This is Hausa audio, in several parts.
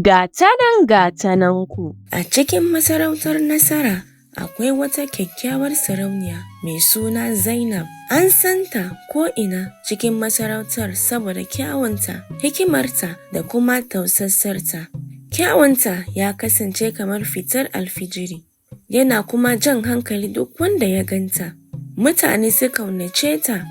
Gata nan gata nan ku. A cikin masarautar Nasara, akwai wata kyakkyawar sarauniya mai suna Zainab. An santa ko'ina cikin masarautar saboda kyawunta, hikimarta da kuma tausassarta. Kyawunta ya kasance kamar fitar alfijiri, yana kuma jan hankali duk wanda ya ganta. Mutane sun kaunace ta,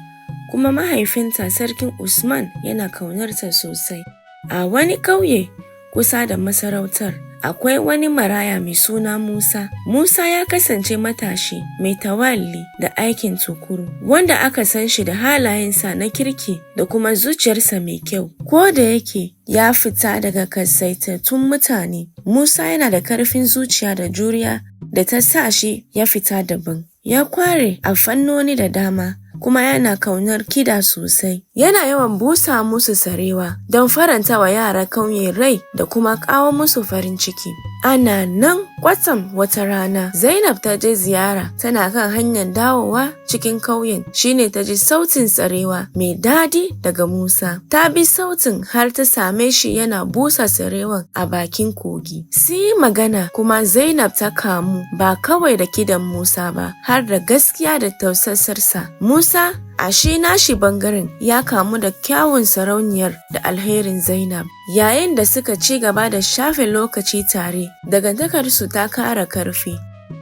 kuma mahaifinta Sarki Usman yana kaunarta sosai. A wani ƙauye kusa da masarautar, akwai wani maraya mai suna Musa. Musa ya kasance matashi mai tawali da aikin tukuru, wanda aka san shi da halayensa na kirki da kuma zuciyarsa mai kyau. Ko da yake ya fita daga kasaitattun mutane, Musa yana da karfin zuciya da juriya da ta sa shi ya fita daban. Ya kware a fannoni da dama, kuma yana kaunar kiɗa sosai. Yana yawan busa musu sarewa don faranta wa yaran ƙauye rai da kuma kawo musu farin ciki. Ana nan kwatsam wata rana, Zainab ta je ziyara. Tana kan hanyar dawowa cikin ƙauyen shine ta ji sautin sarewa mai daɗi daga Musa. Ta bi sautin har ta same shi yana busa sarewan a bakin kogi. Sun yi magana, kuma Zainab ta kamu ba kawai da kiɗan Musa ba, har da gaskiya da tausassarsa. Musa a shi nashi bangaren ya kamu da kyawun sarauniyar da alherin Zainab. Yayin da suka ci gaba da shafe lokaci tare, dangantakarsu ta kara karfi,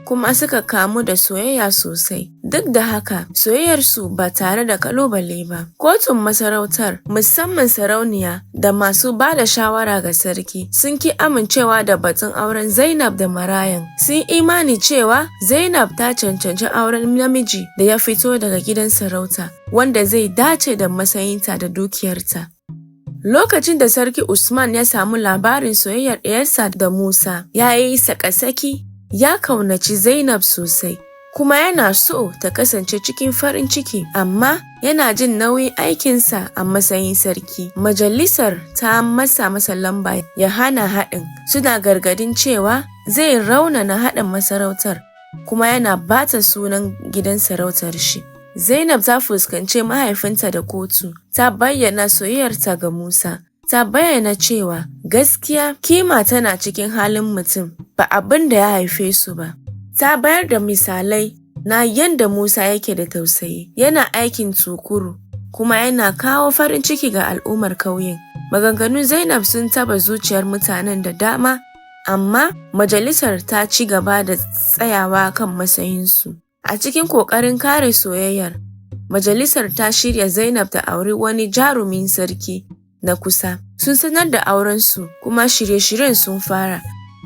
kuma suka kamu da soyayya sosai. Duk da haka, soyayyarsu ba tare da kalubale ba. Kotun masarautar, musamman sarauniya da masu ba da shawara ga sarki, sun ki amincewa da batun auren Zainab da marayan. Sun imani cewa Zainab ta cancanci auren namiji da ya fito daga gidan sarauta, wanda zai dace da matsayinta da dukiyarta. Lokacin da Sarki Usman ya samu labarin soyayyar ɗiyarsa da Musa, ya yi tsaka-tsaki. Ya kaunaci Zainab sosai, kuma yana so ta kasance cikin farin ciki, amma yana jin nauyin aikinsa a matsayin sarki. Majalisar ta matsa masa lamba ya hana haɗin, suna gargadin cewa zai raunana haɗin masarautar kuma yana bata sunan gidan sarautar shi. Zainab ta fuskanci mahaifinta da kotu, ta bayyana soyayyarta ga Musa. Ta bayyana cewa gaskiya kima tana cikin halin mutum, ba abin da ya haife su ba. Ta bayar da misalai na yadda Musa yake da tausayi, yana aikin tukuru, kuma yana kawo farin ciki ga al'ummar ƙauyen. Maganganun Zainab sun taba zuciyar mutanen da dama, amma majalisar ta ci gaba da tsayawa kan matsayinsu. A cikin ƙoƙarin kare soyayyar, majalisar ta shirya Zainab ta auri wani jarumin sarki na kusa. Sun sanar da aurensu, kuma shirye-shiryen sun fara.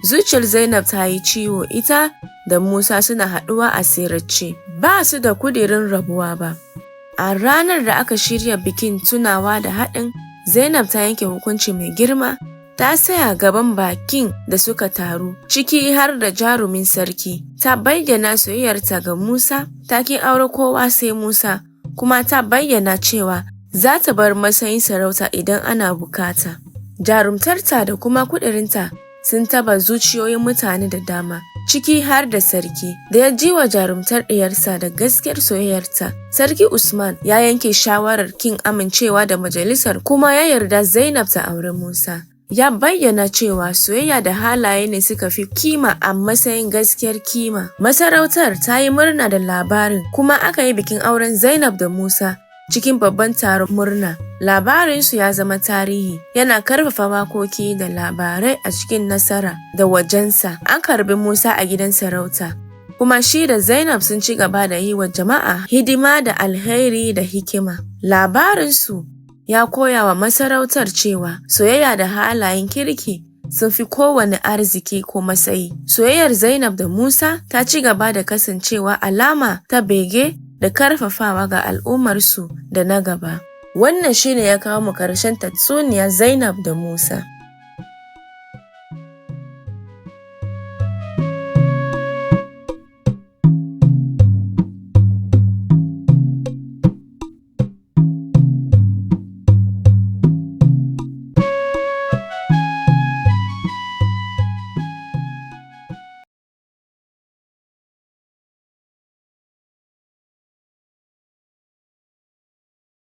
Zuciyar Zainab ta yi ciwo. Ita da Musa suna haɗuwa a sirrance, ba su da kudirin rabuwa ba. A ranar da aka shirya bikin tunawa da haɗin, Zainab ta yanke hukunci mai girma. Ta tsaya gaban bakin da suka taru, ciki har da jarumin sarki. Ta bayyana soyayyarta ga Musa, ta ki aure kowa sai Musa, kuma ta bayyana cewa za ta bar matsayin sarauta idan ana bukata. Jarumtarta da kuma kudirinta sun taba zuciyoyin mutane da dama, ciki har da sarki, da ya ji wa jarumtar ɗiyarsa da gaskiyar soyayyarta. Sarki Usman ya yanke shawarar kin amincewa da majalisar, kuma ya yarda Zainab ta auri Musa. Ya bayyana cewa soyayya da halaye ne suka fi kima a matsayin gaskiyar kima. Masarautar ta yi murna da labarin, kuma aka yi bikin auren Zainab da Musa cikin babban taron murna. Labarinsu ya zama tarihi, yana karfafa wakoki da labarai a cikin Nasara da wajensa. An karbi Musa a gidan sarauta, kuma shi da Zainab sun ci gaba da yi wa jama'a hidima da alheri da hikima. Labarinsu ya koya wa masarautar cewa soyayya da halayen kirki sun fi kowane arziki ko matsayi. Soyayyar Zainab da Musa ta ci gaba da kasancewa alama ta bege da karfafawa ga al'ummarsu da na gaba. Wannan shine ya kawo mu karshen tatsuniya Zainab da Musa.